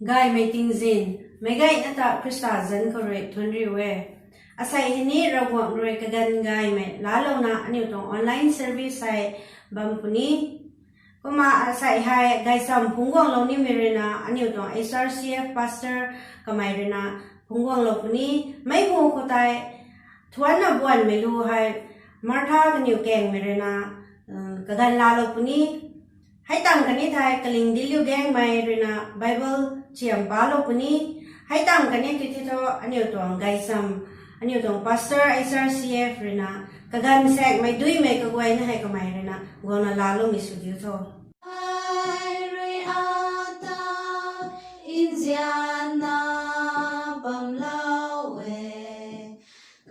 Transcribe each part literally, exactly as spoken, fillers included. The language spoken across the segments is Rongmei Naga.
Gaymei tingzin, meic gayna ta Khrista zanc khou rui thuanc riu e. Asei hei ni Ravguangc rui kaganv gaymei laalouna aniu tuang online service hei bam puni. Kumna asei hei gaychamv phungc guanglou nimei ruina aniu tuang H R C F pastor kamei ruina phungc guanglou puni. Meic pu khou tei thuanna buanmei lu hei Martha kaniw kangmei ruina kaganv laalou puni. Hei tangv kani thei Kaling Diliu Gangmei ruina Bible chiam palou puni. Hei tangv kani tei thu aniu tuang gaychamv, aniu tuang pastor H R C F ruina kaganv sakmei duimei kaguayna hei kamei ruina guangna laaloumei sw diu tho. Ai rui ata nzianna bamlou e,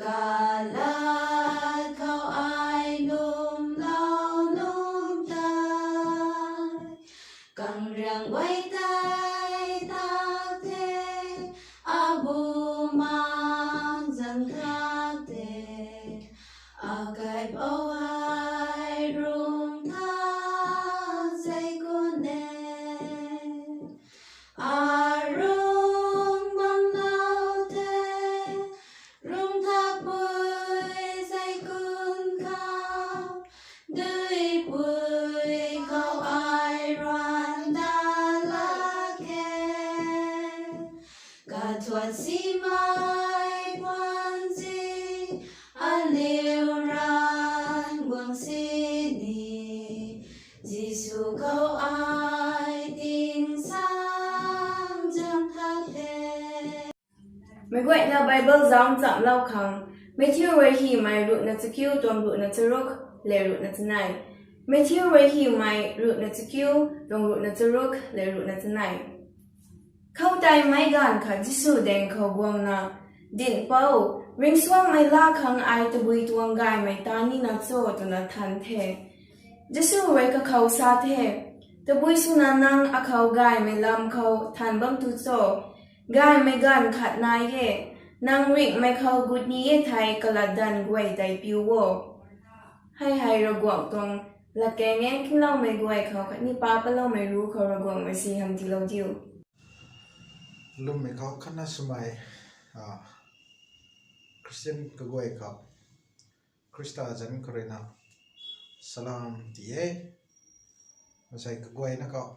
kalat khou ai lwmlou nunc tei, kangriang guay tei tak the, abumaengh zang tak the, akaipouc ai rung tha zei kun e. Arung bamlou the, rung thapui zei kun khou, duipui khou ai ruan dat lak khe. Kathuan simei puan zi, aniu rui guang sini, Jisu khou ai tingsaengzaeng khat the. Meic guayna Bible zauc nchamlou khang, Matthew rui hymei ruhna chakiu tuang ruhna charuk lev ruhna chanei. Matthew rui hymei ruhna chakiu tuang ruhna charuk lev ruhna chanei. Khoutei meic gaanv khat Jisu daeng khou guangna, Dinhpouc, ringcsuangmei laa khang ai tabui tuang gaymei ta nina cho? twna thanv the. Jisu rui kakhou sa the, Tabui swna nang akhou gaymei lam khou thanv bam tu cho? Gaymei gaanv khat nai e, ‘Nang ringhmei khou gut ni e’ thei kalatdanv guay tei piu o. Hei hei Ravguangc tuang latkaeng e. Kingloumei guay khou khatni pa patloumei ruc khou Ravguangc rui si hamh tiilou diu. Lwmmei khou khatna swmei Christian kaguay khou Khrista zanc khou ruina salam ti e. Asei kaguayna khou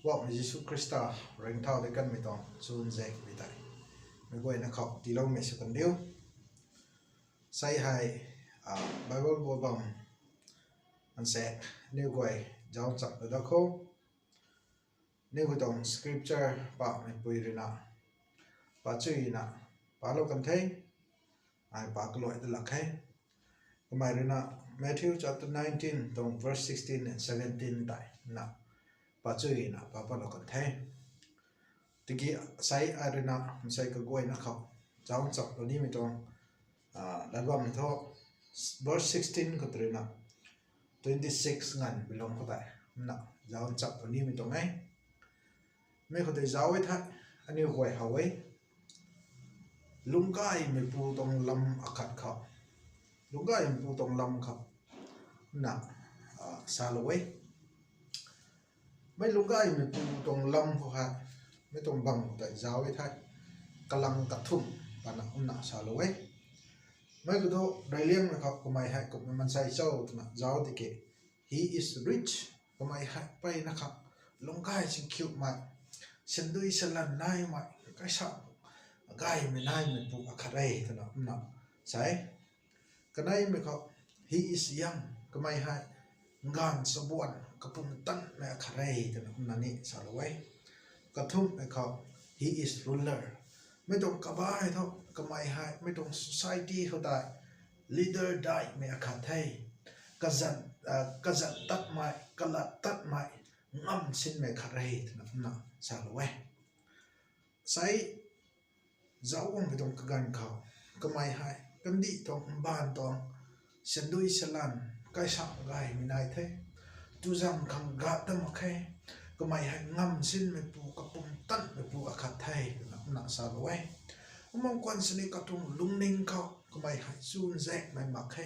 Poubauhmei Jisu Khrista ringcthau de kanmei tuang chuzaenghmei tei meic guayna khou tiiloumei sw kan diu. Sei hei Bible bam ansaek aniw guay zauc ncham ta da kho. Aniw guay tuang scripture pameipui ruina pa chuyna palou kan the. Ai pa kaluai da lak khe. Kamei ruina Matthew chapter nineteen tuang verse sixteen and seventeen tei na pa chuyna pa palou kan the. Tiki sei ai ruina masei kaguayna khou zauc ncham lou nimei tuang lat bammei thu verse sixteen khou ruina twenty six nganv bilong khou tei na zauc ncham lou nimei tuang e. Mi khou tei zauc e thei aniw guay how e. Lungcgaymeipu tuang lam akhat khou, lungcgaymeipu tuang lam khou na salou e. Mi lungcgaymeipu tuang lam khou hei mi tuang bam khou tei zauc e thei kalang kathumh pana kumna salou e. Mi khou thu reyliangmei khou kamei hei kumna maansei cho twna zauc tiki, he is rich, kamei hei mpeyna khang lungcgay chingkhiumei, sandui salan naimei, kaisa gaymei naimeipu akhat e twna kumna sa e. Kaneimei khou, he is young, kamei hei gaanv chabuan kapumtanmei akhat e twna kumna ni salou e. Kathumhmei khou, he is ruler, mi tuang kabai thu kamei hei mi tuang society khou tei leader daihmei akhat the. Kazat tatmei, kalat tatmei, ngam sinmei khat e twna kumna salou e. Sei zauc guangmei tuang kaganv khou kamei hei kandih tuang mbaanv tuang sandui salan kaisa gaymei nai the. Tuzam khang gat ta mak khe. Kamei hei ngam sinmeipu, kapumtanmeipu akhat the twna kumna salou e. Kumna khwan sini katuang lungning khou kamei hei chuzaenghmei mak khe.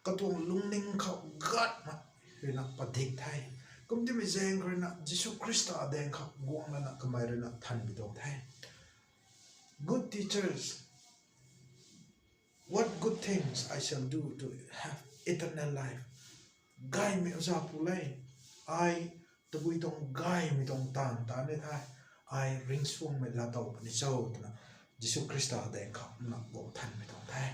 Katuang lungning khou gatmei ruina padik the. Kumtimei zaeng khou ruina Jisu Khrista daeng khou guang lana kamei ruina thanmei tuang the. Good teachers, what good things I shall do to have eternal life? Gaymei oja pu le, ai tabui tuang gaymei tuang taanv ta ni the, ai ringcsuangmei laatow puni cho twna Jisu Khrista daeng khou na guang thanmei tuang the.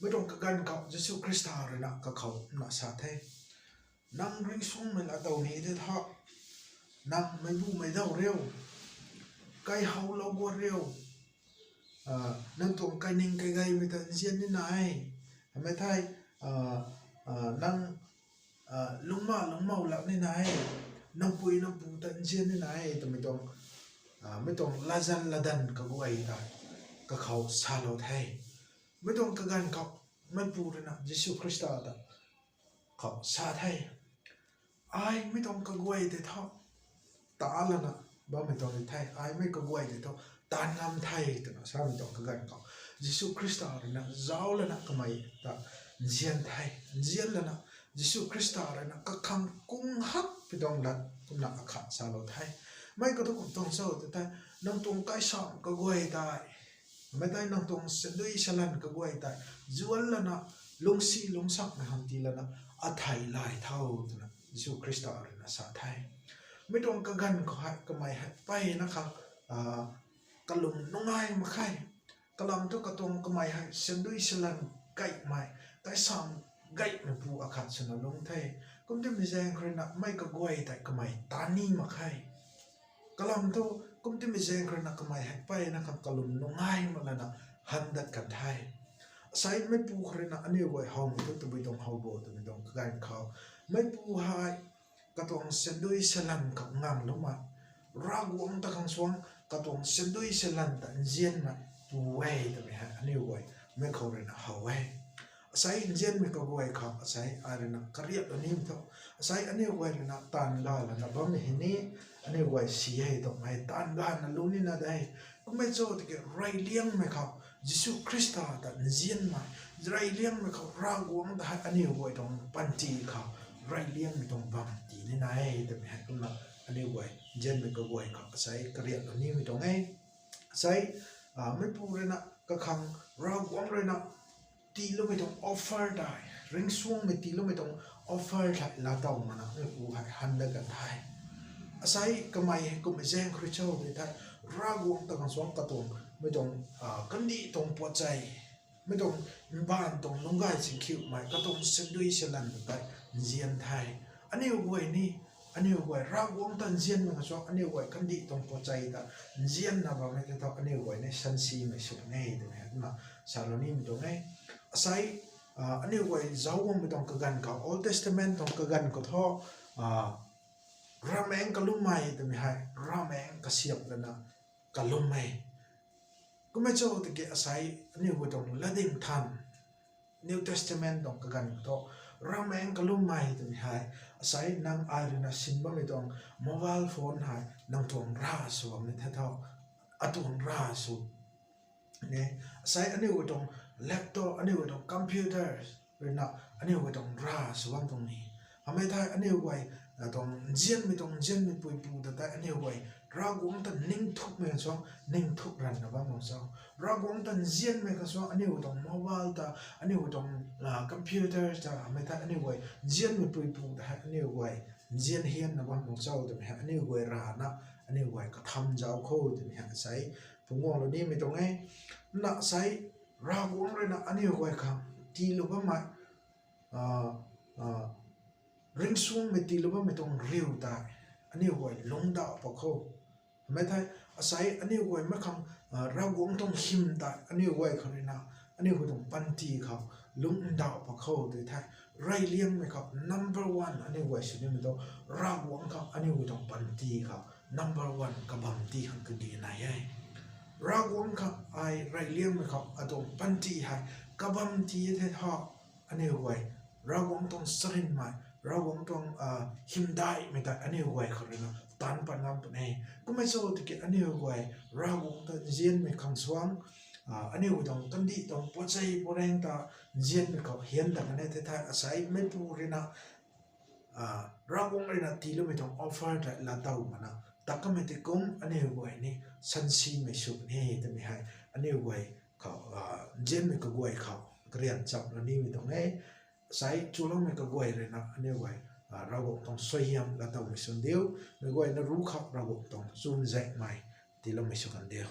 Mi tuang kaganv khou Jisu Khrista ruina kakhou na sa the, nang ringcsuangmei laatow ni the tho, nang meic bumei daw riu, kaihowlou guat riu, nang tuang kaining kaigeimei ta nzian ni nai, mei thei nang lungma lungmou lak ni nai, nang pui nang pu ta nzian ni nai twmei tuang, mi tuang latzan latdanv kaguay ta kakhou salou the. Mi tuang kaganv khou meipu ruina Jisu Khrista ta khou sa the, ai mi tuang kaguay tei tho, ta lana bammei tuang ni the, ai mi kaguay tei tho, taanv ngam the twna samei tuang kaganv khou Jisu Khrista ruina zauc lana kamei ta nzian the. Nzian lana Jisu Khrista ruina kakhang kung hakpui tuang lat kumna akhat salou the. Mei khou thu kum tuang cho tei the, nang tuang kaisam kaguay tei, mei tei nang tuang sandui salan kaguay tei zuan lana lungcsi lungcsak na han ti lana athei lay tho twna Jisu Khrista ruina sa the. Mi tuang kaganv khou hei kamei hei mpeyna kha kalum nungai mak khe. Kalam thu katuang kamei hei sandui salan gaymei, kaisam gaymeipu akhat swna lung the. Kumtimei zaeng khou ruina mei kaguay tei kamei taan ni mak khe. Kalam thu kumtimei zaeng khou ruina kamei hei mpeyna kha kalum nungai mak lana han dat kan the. Asei meipu khou ruina aniu guay howmei thu tabui tuang how bo twmei tuang kaganv khou, meipu hei katuang sandui salan khou ngamloumei, Ravguangc ta khang suang katuang sandui salan ta nzianmei pu e twmei hei aniu guay mei khou ruina how e. Asei nzianmei kaguay khou asei ai ruina kariaklou nimei tho, asei aniu guay ruina taanv ga lana bammei hei ni, aniu guay si e twmei taanv gana lung nina de. Kummei cho tiki reyliangmei khou Jisu Khrista ta nzianmei, reyliangmei khou Ravguangc ta hei aniu guay tuang panty khou reyliangmei tuang bam ti nina e twmei hei kumna aniu guay nzianmei kaguay khou asei kariaklou nimei tuang e. Asei meipu ruina kakhang Ravguangc ruina tiiloumei tuang offer tei, ringcsuangmei tiiloumei tuang offer tei laatow mana meipu hei han dat kan the. Asei kamei hei kummei zaeng khou rui cho tei the, Ravguangc ta khang suang katuang mei tuang kandih tuang puatchei, mei tuang mbaanv tuang lungcgay chingkhiumei katuang sandui salan tei nzian the. Aniu guay ni, aniu guay Ravguangc ta nzianmei khang suang aniu guay kandih tuang puatchei ta nzianna bammei tei thu aniu guay ni sansimei sw ne twmei hei kumna salou nimei tuang e. Asei aniu guay zauc guangmei tuang kaganv khou, Old Testament tuang kaganv khou thu, ravmaengc kalummei twmei hei ravmaengc kasiap lana kalum e. Kummei cho tiki asei aniu guay tuang latding than, New Testament tuang kaganv khou thu, ravmaengc kalummei twmei hei asei nang ai ruina sin bammei tuang mobile phone hei nang tuang rav sw bam ni the tho, atuang rav sw ne. Asei aniu guay tuang laptop, aniu guay tuang computer ruina aniu guay tuang rav sw bam tuang ni. Hamei thei aniu guay tuang nzianmei tuang nzianmei puipu ta tei aniu guay Ravguangc ta ningthukmei khang suang ningthuk ranvna bam bam cho. Ravguangc ta nzianmei khang suang aniu guay tuang mobile ta, aniu guay tuang computer ta, hamei thei aniu guay nzianmei puipu ta hei aniu guay nzian hianna bam bam cho twmei hei aniu guay rana aniu guay katham zauc khou twmei hei asei phungc guanglou nimei tuang e. Na asei Ravguangc ruina aniu guay khang tiilou bammei, ringcsuangmei tiilou bammei tuang riu tei aniu guay lungcdauh pak khou. Hamei thei asei aniu guay mei khang Ravguangc tuang hym tei aniu guay khou ruina aniu guay tuang panty khou lungcdauh pak khou tei the, reyliangmei khou number one aniu guay sw nimei tu Ravguangc khou aniu guay tuang panty khou number one kabam ti khang kage nai e. Ravguangc khou ai reyliangmei khou atuang panty hei kabam ti the tho, aniu guay Ravguangc tuang charynmei, Ravguangc tuang hymdaihmei tei aniu guay khou ruina taanc pat ngam puni. Kummei cho tiki aniu guay Ravguangc ta nzianmei khang suang, aniu guay tuang kandih tuang puatchei puareng ta nzianmei khou hian dat kan e the thei asei meipu ruina Ravguangc rui na tiiloumei tuang offer tei laatow mana, ta kamei tei kum aniu guay ni sansimei sw puni e twmei hei aniu guay khou, nzianmei kaguay khou karian chamlou nimei tuang e. Sai chuloumei kaguay rui na aniu guay Ravguangc tuang suaihiam laatowmei sw diu, meic guayna ruc khou Ravguangc tuang chuzaenghmei tiiloumei sw kan diu.